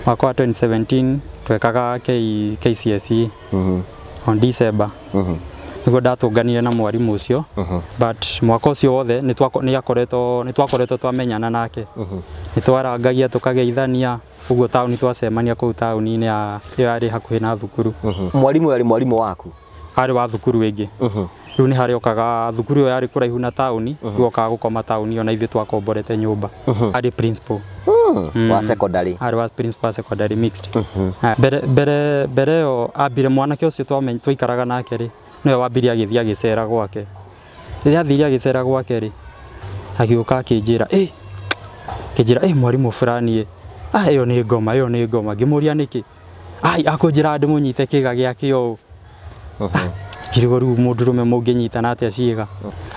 Mwaka wa 2017 twekaga KCSE on December, nĩguo ndatũnganire na mwarimũ ũcio, but mwaka ũcio wothe nĩ twakoretwo twamenyana nake, nĩ twarangagia, tũkageithania ũguo taũni, twacemania kũu taũni-inĩ ya ĩyo yarĩ hakuhĩ na thukuru. Mwarimũ arĩ mwarimũ waku? Arĩ wa thukuru ĩngĩ. Rĩu nĩ harĩa okaga, thukuru ĩyo yarĩ kũraihu na taũni, rĩu okaga gũkoma taũni ĩyo na ithuĩ twakomborete nyũmba. Arĩ principal. Wa secondary? Arĩ wa principal wa secondary mixed. Ah, mbere ĩyo ambire mwanake ũcio twaikaraga nake rĩ, nĩwe wambirie agĩthiĩ agĩcera gwake. Rĩrĩa athire agĩcera gwake rĩ, agĩũka akĩnjĩra, ĩ mwarimũ fulani ĩ, ah, ĩyo nĩ ngoma, ĩyo nĩ ngoma. Ngĩmũria nĩkĩ. Ai, akũnjĩra ndĩmũnyite kĩga gĩake ũũ. Ngĩrigwo rĩu mũndũrũme mũngĩnyitana atĩa ciĩga.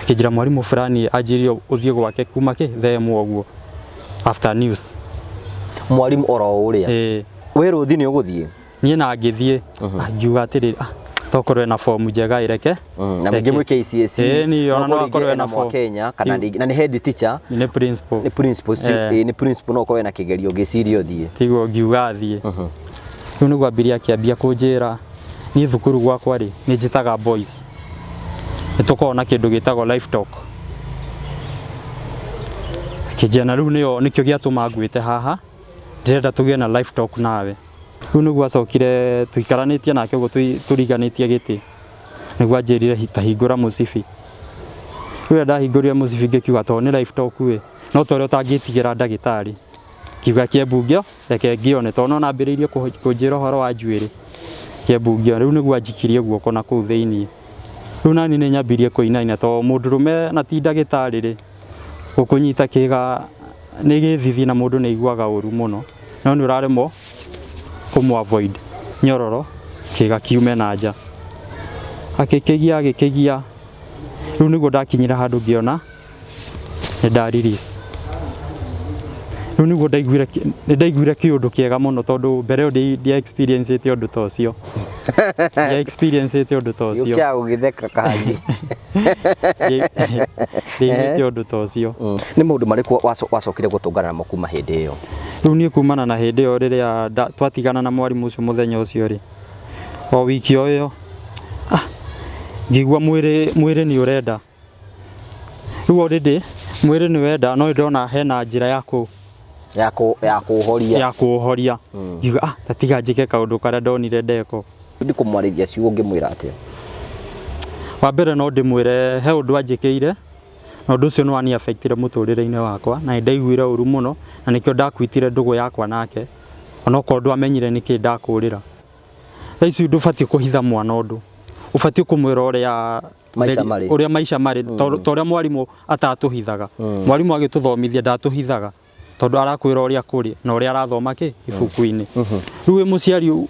Akĩnjĩra mwarimũ fulani anjĩrire ũthiĩ gwake kuma kĩ thaa 1 ũguo after news. Mwarimũ oro ũrĩa? Ĩĩ. Wĩ rũthi nĩ ũgũthiĩ? Niĩ na ngĩthiĩ. Ngiuga atĩrĩrĩ, ah, tokorwo ena fomu njega ĩreke. Na mũingĩ mwĩ KCSE. Ĩĩ, ni ona no no akorwo ena ena mwa form. Kenya kana na nĩ head teacher. Nĩ principal. Nĩ principal. Ĩĩ, nĩ principal, no ũkorwo ena kĩgerio ngĩciria ũthiĩ. Tiguo ngiuga athiĩ. Rĩu nĩguo ambirie akĩambia kũnjĩra, niĩ thukuru gwakwa rĩ, nĩ njĩtaga boys, nĩ tũkoragwo na kĩndũ gĩtagwo life talk. Akĩnjĩra na rĩu nĩyo nĩkĩo gĩatũma ngwĩte haha, ndĩrenda tũgĩe na life talk nawe. Rĩu nĩguo acokire tũikaranĩtie nake ũguo tũriganĩtie gĩtĩ, nĩguo anjĩrire ta hingũra mũcibi. Rĩu rĩrĩa ndahingũrire mũcibi ngĩkiuga tondũ nĩ life talk ĩ, no ta ũrĩa ũtangĩtigĩra ndagĩtarĩ, ngiuga kĩembu ngĩo reke ngĩone, tondũ no nambĩrĩirie kũnjĩra ũhoro wa njuĩrĩ, kĩembu ngĩone. Rĩu nĩguo anjikirie guoko na kũu thĩiniĩ. Rĩu nani nĩ nyambirie kũinaina, tondũ mũndũrũme na ti ndagĩtarĩ rĩ, gũkũnyita kĩga nĩ gĩthithi na mũndũ nĩ aiguaga ũru mũno, no nĩ ũraremwo kũmũ avoid. Nyororo kĩga kiume na nja, akĩkĩgia agĩkĩgia. Rĩu nĩguo ndakinyire handũ ngĩona nĩ nda release. Rĩu nĩguo ndaiguire nĩ ndaiguire kĩũndũ kĩega mũno, tondũ mbere ĩyo ndia experience ĩte ũndũ ta ũcio, ndia experience ĩte ũndũ ta ũcio. Gĩũkĩaga gũgĩtheka kahangi. Ndiaiguĩte ũndũ ta ũcio. Nĩ maũndũ marĩkũ wacokire gũtũngana namo kuma hĩndĩ ĩyo? Rĩu niĩ kumana na hĩndĩ ĩyo rĩrĩa twatigana na mwarimũ ũcio mũthenya ũcio rĩ, o wiki o ĩyo, ah, ngĩigua mwĩrĩ nĩ ũrenda. Rĩu already mwĩrĩ nĩ wenda, no ndona hena njĩra ya kũ Ya kũũhoria. Ya kũũhoria. Ngiuga, ah, ta tiga njĩke kaũndũ karĩa ndonire ndeko. Ndĩ kũmwarĩria ciugo ũngĩmwĩra atĩa? Wa mbere no ndĩmwĩre he ũndũ anjĩkĩire na ũndũ ũcio nĩ wani affectire mũtũrĩre-inĩ wakwa, na nĩ ndaiguire ũru mũno, na nĩkĩo ndakwitire ndũgũ yakwa nake, onokorwo ndwamenyire nĩkĩ ndakũrĩra. Thaa ici ndũbatiĩ kũhitha mwana ũndũ, ũbatiĩ kũmwĩra ũrĩa maica marĩ. Ũrĩa maica marĩ, ta ũrĩa mwarimũ atatũhithaga. Mwarimũ agĩtũthomithia ndatũhithaga, tondũ arakwĩra ũrĩa kũrĩ na ũrĩa arathoma kĩ ibuku-inĩ. Rĩu wĩ mũciari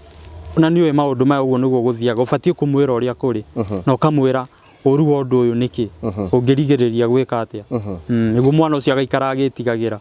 na nĩ ũĩ maũndũ maya ũguo nĩguo gũthiaga, ũbatiĩ kũmwĩra ũrĩa kũrĩ na ũkamwĩra ũru wa ũndũ ũyũ nĩkĩ, ũngĩrigĩrĩria gwĩka atĩa, nĩguo mwana ũcio agaikara agĩtigagĩra.